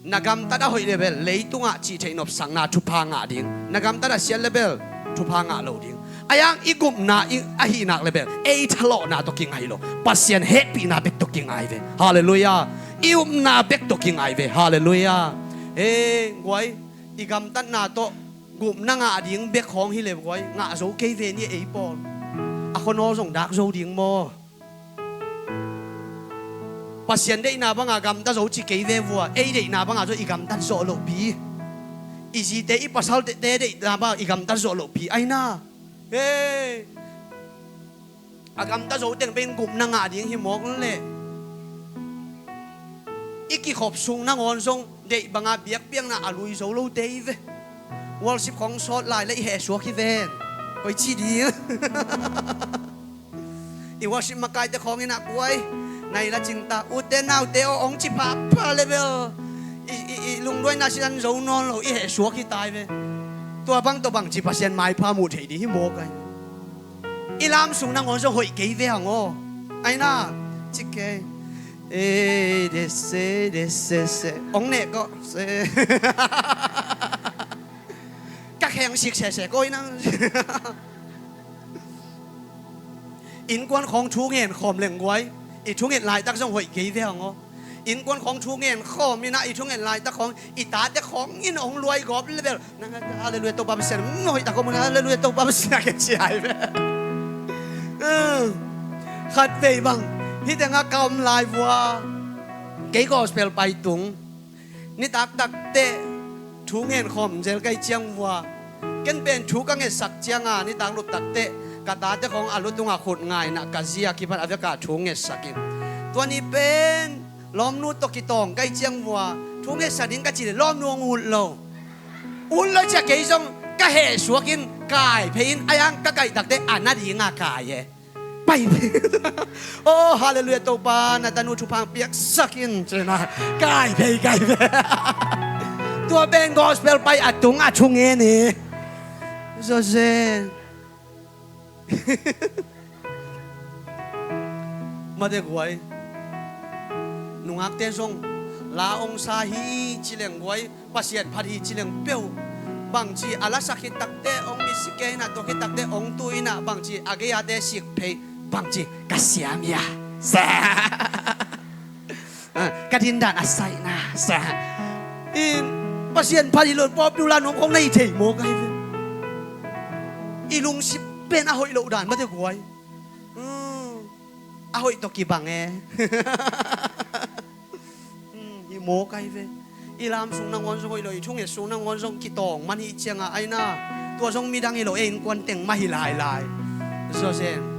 na gamtat a hoih le bel leitungah cihtheih nopsakna thupha ngah ding. Na gamtat a siat le bel thupha ngah lo ding. A hiang i gupna i ahihnak le bel ei thalawhna tawh kingai lo, Pasian hehpihna bek tawh kingai ve. Halleluiah. I upna bek tawh kingai ve. Halleluiah. E, guai, I gamtatna tawh gupna ngah ding bek khawng hi le guai, ngah zo kei ve ni ei pawl. A khuanawl zong dak zo ding maw? Pasian deihna banga gamta zo ci kei ve vua, ei deihna banga zo i gamtat zawh lohpi. I zite i pasalte deihna banga i gamtat zawh lohpi. Aina. Hei. A gamta zo teng pen gupna ngah ding hi mawk leh. I kikhop sung nangawn zong deih banga biakpiakna a lui zo lote hi ve. Worship khawng sawt lai le i hehsuak hi ven. Koi ci ding. I worship makaite khawng inah kuai. Nai la cingta. Ute naute aw ong ci phapha le bel. I, i, i lungduaina sinan zo nawn lo i hehsuak hi tai ve. Tua bang tua bang ci Pasian maipha muh theih ding hi mawk ai. I lam sung nangawn zong hoih kei ve hang aw. Aina, ci kei. E, de se, de se, se. Ong neh kawh, se. Ka kheng sik se, se, koi nang. Innkuan khawng thu ngen khawm leng guai. I thunget laitak zong hoih kei ve hang aw. Innkuan khawng thu ngen khawm inah i thunget laitak khawng i tate khawng in hong luai gawp le bel. Nang hallelujah Topa Pasian, mm, hoih tak khawm un hallelujah Topa Pasian ke ci ai ve. Mm. Khat vei bang. Hih tengah ka om lai vua. Kei gospel pai tung. Nitak takteh thu ngen khawm zel kai ciang vua. Ken pen thu ka ngetsak cianga nitak lut takteh ka tate khawng a lu tungah khut ngaina ka zia kipan a vekah thu ngetsak in. Tua ni pen lawmnu tawh kitawng kai ciang vua. Thu ngetsak ding ka ci le lawmnu hong ut lo. Ut lo cia kei zong ka hehsuak in kai phei in a yang ka kaih takteh a na dinga kai e. Pai. Oh, hallelujah, Topa, na tanu thupha piaksak in, cina. Kai phei, kai phei. Tua pen gospel pai a tung a thungen hi. Zozen. Mate guai. Nungakte zong la ong sa hi ci leng guai. Pasian phat hi ci leng peuh. Bangci a lasak khit takteh ong misi kei inah, tua khit takteh ong tu inah, bangci a gei-ate sik phei. Bangci ka siam hia. Sa. Ah, ka dindan a saina. Sa. In Pasian phat hi lo popular nuam khong na hi thei maw kai ve. I lungsim pen a hoih loh dan mate guai. Hmm. A hoih tawh kibang e. Hmm, hi maw kai ve. I lam sung nangawn zong hoih lo, i thunget sung nangawn zong kitawng man hi cianga aina. Tua zong midang hi lo, e innkuan teng mah hi lailai. Zozen.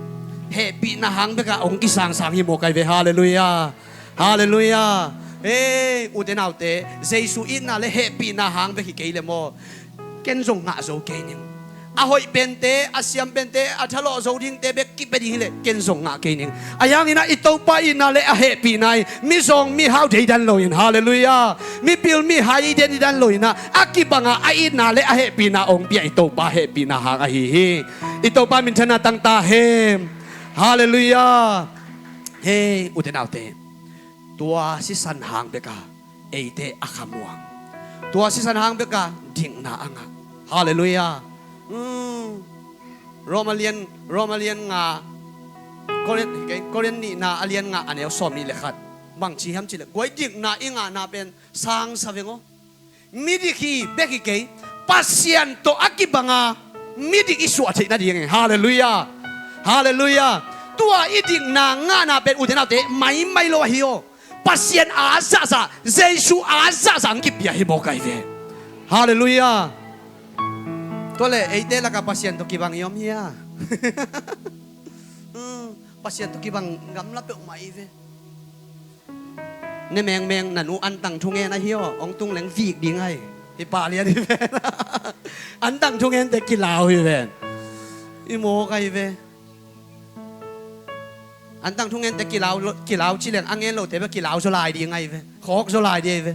Hehpihna hang beka ong kisangsang hi maw kai ve. Hallelujah. Hallelujah. Hei, ute naute, Jesu itna le hehpihna hang bek hi kei le maw. Ken zong ngah zo kei ning. A hoih pente, a siam pente, a thalawh zo dingte bek kipia ding hileh ken zong ngah kei ning. A yanginah i Topa itna le a hehpihna i mizawng mihau deidan loin, hallelujah, mipil mihai i deidan loinah a kibanga a itna le a hehpihna ong pia i Topa hehpihna hang ahi hi. I Topa minthanna tangta hem. Hallelujah. Hei, ute naute, tua sisan hang beka eite a khamuang. Tua sisan hang beka dikna a ngah. Hallelujah. Hmm. Roma lian, Roma lian nga, Korin, okay, Korin nihna a lian nga a neu sawm nih le khat. Bangci hiam cileh guai dikna i ngahna pen sangsa veng aw. Midik hi bek hi kei. Pasian tawh a kibanga midik i suah theih nading e. Hallelujah. Hallelujah. Tua i dikna ngahna pen ute naute maimai lo ahi aw. Pasian a zahzah, Jesu a zahzah ang kipia hi maw kai ve. Hallelujah. Tua le eite laka Pasian tawh kibang i om hia? Hmm, Pasian tawh kibang gamla peuhmah i ve. Ne mengmeng na nu antang thungen ahi aw, ong tung leng vik ding ai. Hi pah lian hi ven. Antang thungente kilau hi ven. I maw kai ve. Antang thungente kilau, kilau ci leng a ngen lote bek kilau zaw lai ding ai ve. Khawk zaw lai ding ai ve.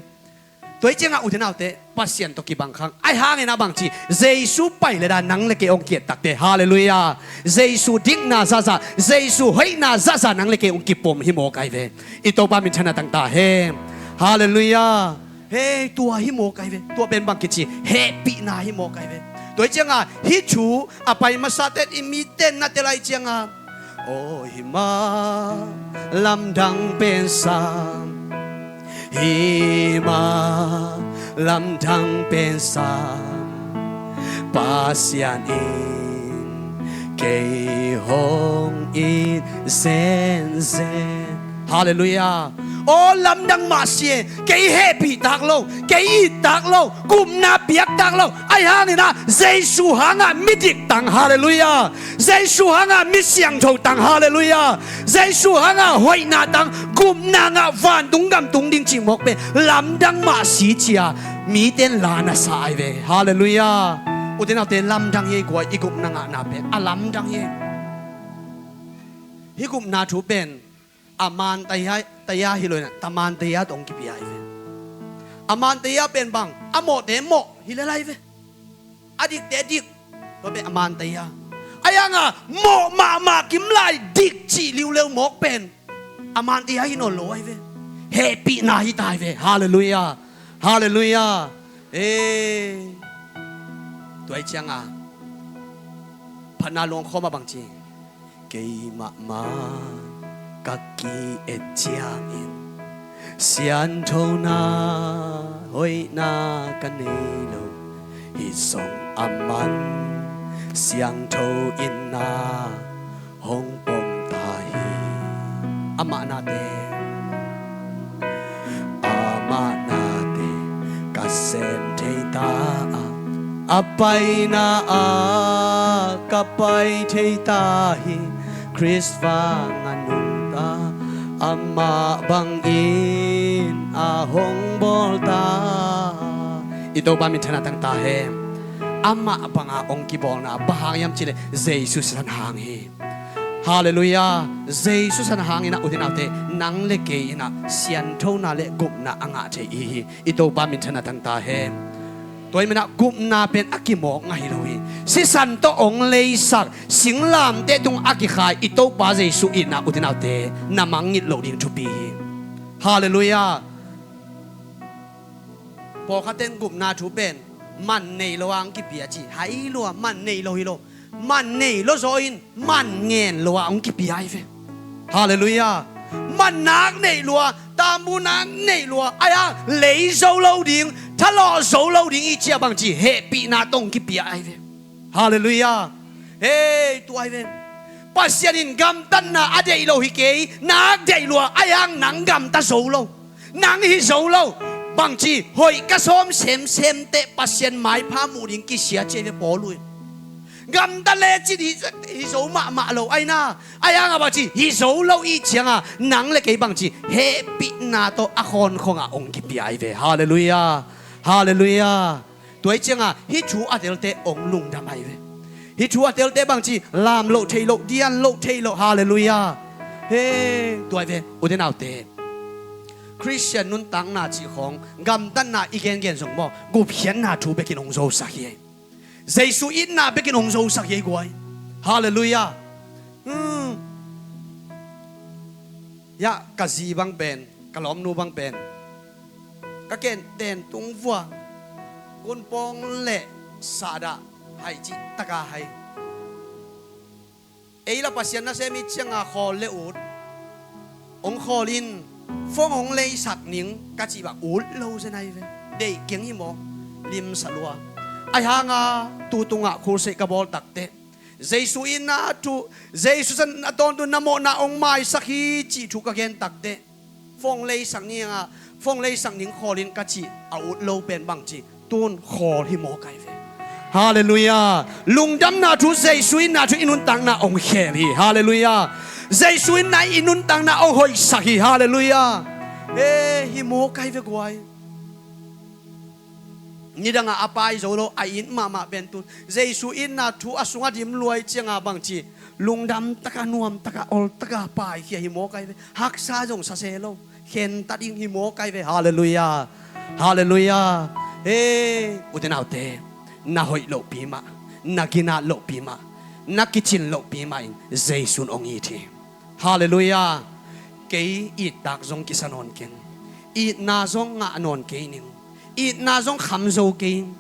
Tua i ciangah ute naute Pasian tawh kibang khang. Ai hangin a bangci Jesu pai le dan nang le kei ong kiat takte. Hallelujah. Jesu dikna zahzah, Jesu hoihna zahzah nang le kei ong kipom hi maw kai ve. I Topa minthanna tangta hem. Hallelujah. Hei, tua hi maw kai ve. Tua pen bang kici hehpihna hi maw kai ve. Tua i ciangah hih thu a pai masate i mite na tel ai ciangah, aw hi ma lamdang pen sam, hi ma Lamdang pen Sam Pasian in kei hong it zenzen. Halleluiah. Aw lamdang mah si e, kei hehpih tak lo, kei it tak lo, gupna piak tak lo. Ahi hangin ah Jesu hangah midik tang. Halleluiah. Jesu hangah mi siangtho tang. Halleluiah. Jesu hangah hoihna tang, gupna ngah, vantung gam tung ding cih mawk pen lamdang mah si ci-a mite in la na sa ahi ve. Halleluiah. Ute naute, lamdang hi ei guai, i gupna ngahna pen a lamdang hi ei. Hih gupna thu pen a man taya, taya hi lo in ah, ta man taya tawh hong kipia ahi ve. A man taya pen bang, a mawhte mawh hi lel ahi ve. A dikte dik, tua pen a man taya. Ahi hangah mawh mahmah kimlai dik cih liuleu mawk pen a man taya hi nawn lo ahi ve. Hehpihna hi ta ahi ve. Halleluiah. Halleluiah. Ee, tua ahih ciangah phatna luang khawm ah bang ci, keimah mah ka ki-et ciangin sianthona hoihna ka nei lo. Hih zong a man siangtho in na hong pom ta hi. Amah nate, amah nate ka sem thei ta a, a paina ah ka pai thei ta hi. Khrist vang a nungta, amah bangin a hong bawl ta. I Topa minthanna tang ta hen. Amah banga hong kibawlna bang hang hiam cih leh Jesu sisan hang hi. Halleluiah. Jesu sisan hangin ah ute naute, nang le kei in ah sianthona le gupna a ngah thei i hi. I Topa minthanna tang ta hen. Tua ahih manin ah gupna pen a kimawk ngah hi lo hi. Sisan tawh hong leisak, singlamteh tung a kikhai i Topa Jesu in ah ute naute, na mangngilh loh ding thupi hi. Halleluiah. Pawlkhatte in gupna thu pen man nei lo a hong kipia ci, hai lua, man nei lo hi lo. Man nei lo zaw in, man ngen lo a hong kipia ahi ve. Halleluiah. Man nak neih lua, tambu nak neih lua, ahi hang lei zo lo ding, thalawh zo lo ding i cih a bang ci, hehpihna tawh hong kipia ahi ve. Halleluiah. Hei, tua ahi ve. Pasian in gamtatna a deih lo hi kei, nak deih lua, ahi hang nang gamta zo lo. Nang hi zo lo. Bangci hoih ka sawm semsem teh Pasian maipha muh ding kisia ci ahi ve Paul in. Gamta lecin hi, hi zo mahmah lo ahi na. Ahi hangah bangci hi zo lo i ciangah nang le kei bangci hehpihna tawh a khawnkhongah hong kipia ahi ve. Halleluiah. Halleluiah. Tua hi ciangah hih thu a telte hong lungdam ahi ve. Hih thu a telte bangci lam loh thei loh, dian loh thei loh. Halleluiah. He, tua hi ve, ute naute. Khristian nuntakna cih khawng gamtatna i gengen zong maw, gupkhiatna thu bekin hong zosak hi ei. Jesu itna bekin hong zosak hi ei guai. Halleluiah. Hmm. Yah, ka zi bang pen, ka lawmnu bang pen, ka kenten tung vua, gunpawng le sahdah hai cih taka hai. Ei la Pasian nasem i cianga khawl le ut, hong khawl in, phone hong leisak ning ka cih bang ut lo zen ahi ve. Deih keng hi maw, limsa lua. Ahi hanga tu tungah khulseih ka bawl takteh, Jesu itna thu, Jesu san a tawntung na mawhna hong maisak hi cih thu ka gen takteh, phone leisak ning a, phone leisak ning khawl in ka cih a ut lo pen bangci, tun khawl hi mawk ahi ve. Halleluiah. Lungdamna thu, Jesu itna thu i nuntakna hong khel hi. Halleluiah. Jesu itna i nuntakna hong hoihsak hi. Halleluiah. He, hi mawk ahi ve guai. Nidangah a pai zo lo, a it mahmah pen tun Jesu itna thu a sungah dim luai cianga bangci, lungdam taka, nuam taka, ol taka paikhia hi mawk ahi ve. Haksa zong sa se lo, khen ta ding hi mawk ahi ve. Halleluiah. Halleluiah. He, ute naute, na hoih lohpi mah, na ginat lohpi mah, na kicin lohpi mah in Jesu in hong it hi. Halleluiah. Kei ittak zong kisa nawn keng. Itna zong ngah nawn kei ning. Itna zong kham zo kei ning.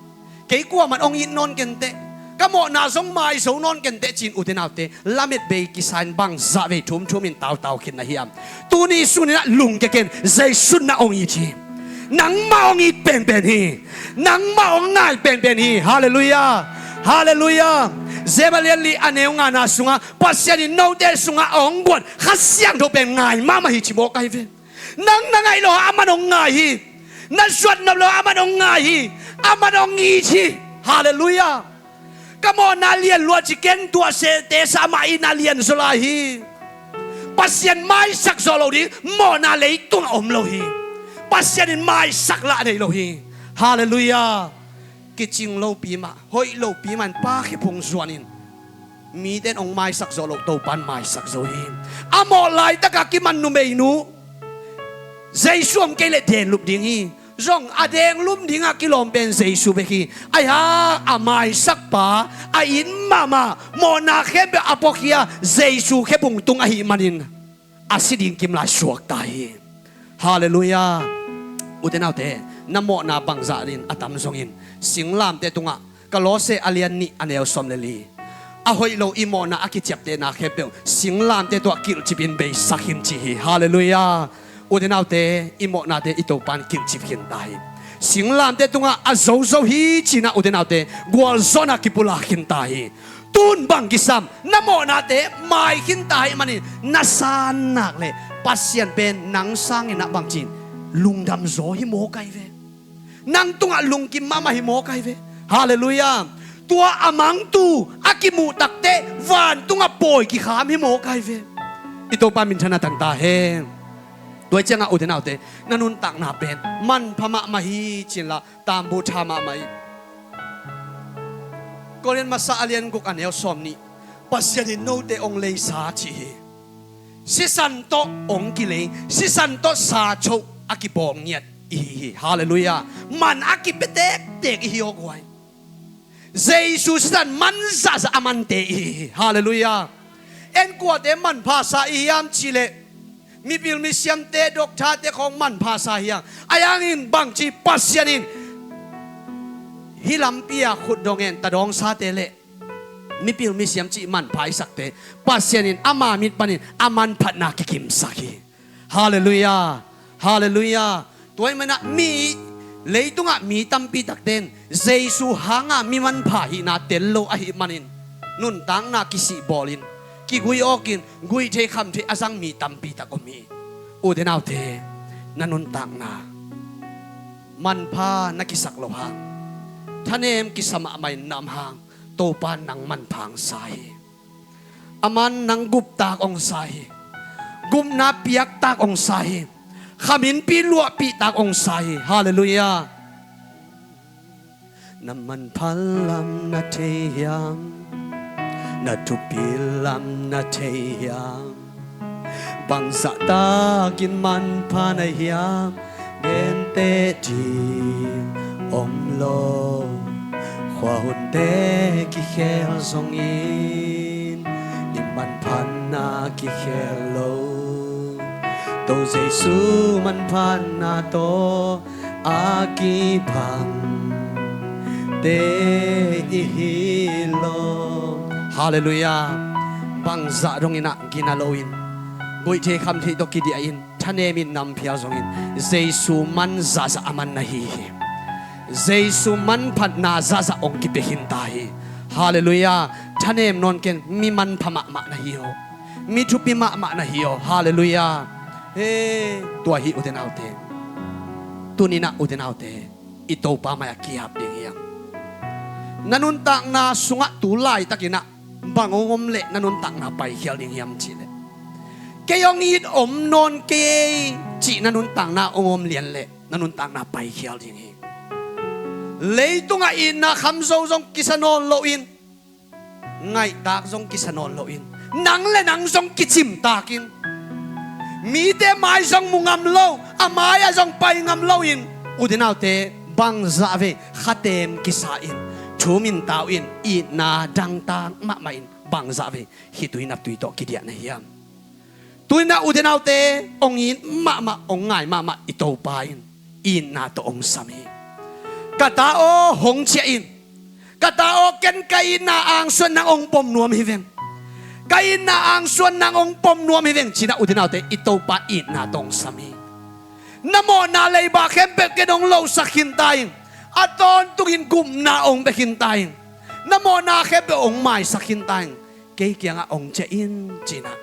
Kei kuaman hong it nawn kenteh, ka mawhna zong mai zo nawn kenteh ci-in ute naute, lamet bei kisa in bangzah vei thumthum in tautau khin na hiam? Tuni suninah lungkia ken, Jesu in na hong it hi. Nangmah hong it penpen hi. Nangmah hong ngai penpen hi. Halleluiah. Halleluiah. James a lian li a neu ngana sungah Pasian in note sungah a hong guan Kha Siangtho pen ngai mahmah hi ci mawk ahi ve. Nang na ngaih loh a aman hong ngai hi. Na zuat nop loh a aman hong ngai hi. Aman hong it hi. Halleluiah. Ka mawhna lian lua ci ken tuahsehte sa amah itna lian zaw lai hi. Pasian maisak zawh loh ding mawhna leitungah om lo hi. Pasian in maisak lah nei lo hi. Halleluiah. Kicing lopi mah, hoih lopi mah in Pa khephung zuanin mite in hong maisak zawh loh Topa in maisak zo hi. A mawh laitakah kiman numeinu Jesu om kei leh denlup ding hi. Zong a denglum dingah kilawm pen Jesu bek hi. Ahi hang a maisakpa a it mahmah mawhna khempeuh a puakhia Jesu khephung tung ahih manin a si ding kim lai suakta hi. Halleluiah. Ute naute, na mawhna bangzah in a tam zongin singlamteh tungah Kolose a lian nih a neu sawm le li. A hoih lo i mawhna a kiciaptehna khempeuh singlamteh tungah kilhcipin beisak khin ci hi. Halleluiah. Ute naute, i mawhnate i Topa in kilhcip khinta hi. Singlamteh tungah a zozo hi cinah ute naute gualzawhna kipulak khinta hi. Tun bang kisam, na mawhnate mai khinta hi manin na sannak le Pasian pen nang sanginah bangcin lungdamzaw hi mawk ahi ve. Nang tungah lungkim mahmah hi mawk ahi ve. Halleluiah. Tua a mangtu a kimuh takteh vantungah pawi kikham hi mawk ahi ve. I Topa minthanna tangta hen. Tua hi ciangah ute naute, na nuntakna pen manpha mahmah hi cinlah tambu tha mahmah hi. Korin masa a lian guk a neu sawm nih. Pasian in note hong leisa ci hi. Sisan tawh hong kilei, sisan tawh sa choh a kipawl ngiat ihi hi. Halleluiah. Man a kipia tektek ihi aw guai. Jesu sisan man zahzah a mante ihi hi. Halleluiah. En kuate manpha sa ihi hiam cihleh mipil misiamte, doktate khawng manpha sa hi hang. Ahi hangin bangci Pasian in hih lampi a khut dong en tadawngsate le mipil misiam cih manpha i sakte Pasian in ama mit panin a manphatna kikimsak hi. Halleluiah. Halleluiah. Tua ahih manah mi, leitungah mi tampi takte in Jesu hanga mi manpha hihna tel lo ahih manin nuntakna kisihbawlin, kigui awkin, guih thei kham thei a zang mi tampi tak om hi. Ute naute, na nuntakna manpha na kisak loh hang, thanem kisa mahmah in na om hang, Topa in nang manpha hong sa hi. Aman nang guptak hong sa hi. Gupna piaktak hong sa hi. Khaminpi luahpihtak hong sa hi. Halleluiah. Na manpha lam na thei hiam? Na thupi lam na thei hiam? Bangzahtakin manpha na hiam? Genteh ding om lo. Khuahunte kikhel zongin i manphatna kikhel lo. To Jesu manphatna tawh a kibangte i hi lo. Halleluiah. Bangzah donginah gina loin, guih thei kham thei tawh kidiahin, thanemin na om phial zongin Jesu man zahzah a man na hi hi. Jesu manphatna zahzah hong kipia khinta hi. Halleluiah. Thanem nawn ken, mi manpha mahmah na hi aw. Mi thupi mahmah na hi aw. Halleluiah. He, tua hi ute naute. Tuninah ute naute, i Topa mai-ah ki-ap ding hiam? Na nuntakna sungah tu laitakinah bang hong om leh na nuntakna paikhial ding hiam cihleh, kei hong it om nawn kei cih na nuntakna hong om lian leh na nuntakna paikhial ding hi. Leitungah itna khamzo zong kisa nawn loin, ngaihtak zong kisa nawn loin, nang le nang zong kicimtakin, mite mai zong mu ngam lo, a mai-ah zong pai ngam loin, ute naute, bangzah vei khatem kisa-in, thu mintau in, itna dangtak mahmah in, bangzah vei khitui naptui tawh kidiah na hiam? Tuninah ute naute, hong it mahmah, hong ngai mahmah i Topa in itna tawh hong sam hi. Ka ta aw, hong ciah in. Ka ta aw, ken ka itna angsuan nang hong pom nuam hi veng. Ka itna angsuan nang hong pom nuam hi veng cinah ute naute, i Topa itna tawh hong sam hi. Na mawhna leiba khempeuh ken hong losak khin ta ing. A tawntungin gupna hong pia khin ta ing. Na mawhna khempeuh hong maisak khin ta ing. Kei kiangah hong ciah in, ci-in ah.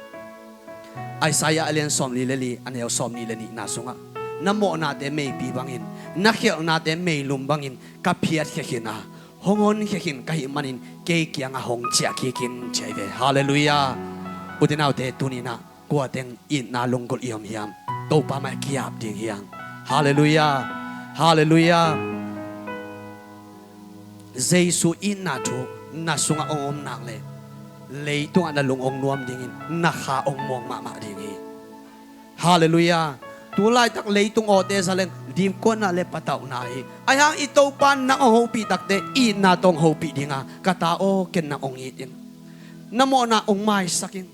Isaiah a lian sawmli le li, a neu sawmnih le nihna sungah, na mawhnate meipi bangin, na khialhnate meilum bangin ka phiatkhia khin a, hong honkhia khin ka hih manin kei kiangah hong ciah kik in, ci ahi ve. Halleluiah. Ute naute, tuni-in ah kua teng itna lunggulh i om hiam? Topa mai ki-ap ding hiam? Halleluiah. Halleluiah. Jesu itna thu na sungah hong om nak leh, leitungah na lung hong nuam dingin na kha hong muang mahmah ding hi. Halleluiah. Tu laitak leitung awte za leng dipkuatna le patauhna hi. Ahi hang i Topa nang hong hopih takte itna tawh hong hopih ding a, ka ta aw, ken nang hong it in. Na mawhna hong maisak in.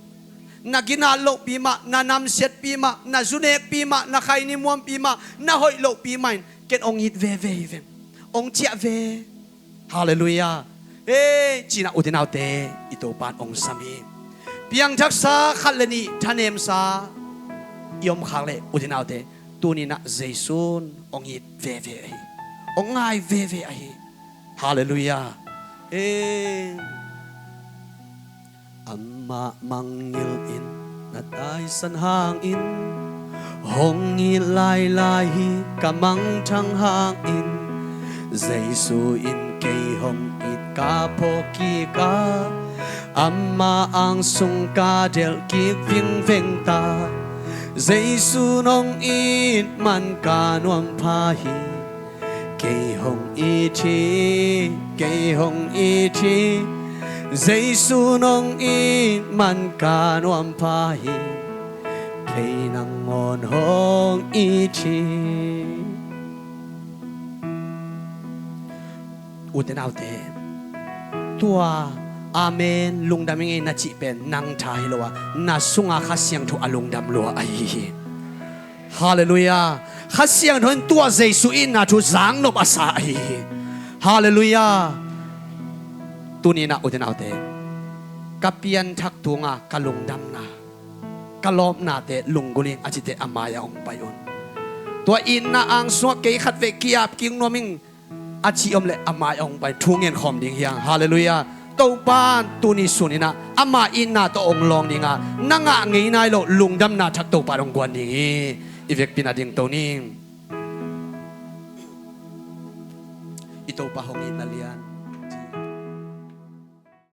Na ginat lohpi mah, na namsiatpi mah, na zu nekpi mah, na khaini muanpi mah, na hoih lohpi mah in ken hong it veve hi veng. Hong ciah ve. Halleluiah. Hei, ci-in ah ute naute, i Topa in hong sam hi. Piangthaksa khat le nih thanemsa i om khak leh, ute naute, tuni-in ah Jesu in hong it veve ahi. Hong ngai veve ahi. Halleluiah. Hei. Amah mangngilh in na taisan hangin, hong it lailai hi ka mangthang hangin. Jesu in kei hong it ka phawk kik a, amah ang sung ka delh kik vingveng ta. Jesu in hong it man ka nuam pha hi. Kei hong it hi, kei hong it hi. Jesu in hong it man ka nuam pha hi. Kei nangawn hong it hi. Ute naute, tua amen, lungdam ing ei na cih pen nang tha hi lo a, na sunga Kha Siangtho a lungdam lua ahi hi. Halleluiah. Kha Siangtho in tua Jesu itna thu zangnop a sa ahi hi. Halleluiah. Tuni-in ah ute naute, ka pianthak tunga ka lungdamna, ka lawpnate lunggulh ing, a cite a mai-ah hong pai un. Tua itna ang sungah kei khatvei ki-ap kik nuam ing, a cih om leh a mai-ah hong pai, thu ngen khawm ding hi hang. Halleluiah. Topa in tuni sun-in ah ama itna tawh hong lawng ding a, na ngah ngei nai loh lungdamna thak Topa in hong guan ding hi. I vekpi-in ah dingto ning. I Topa hong itna lian.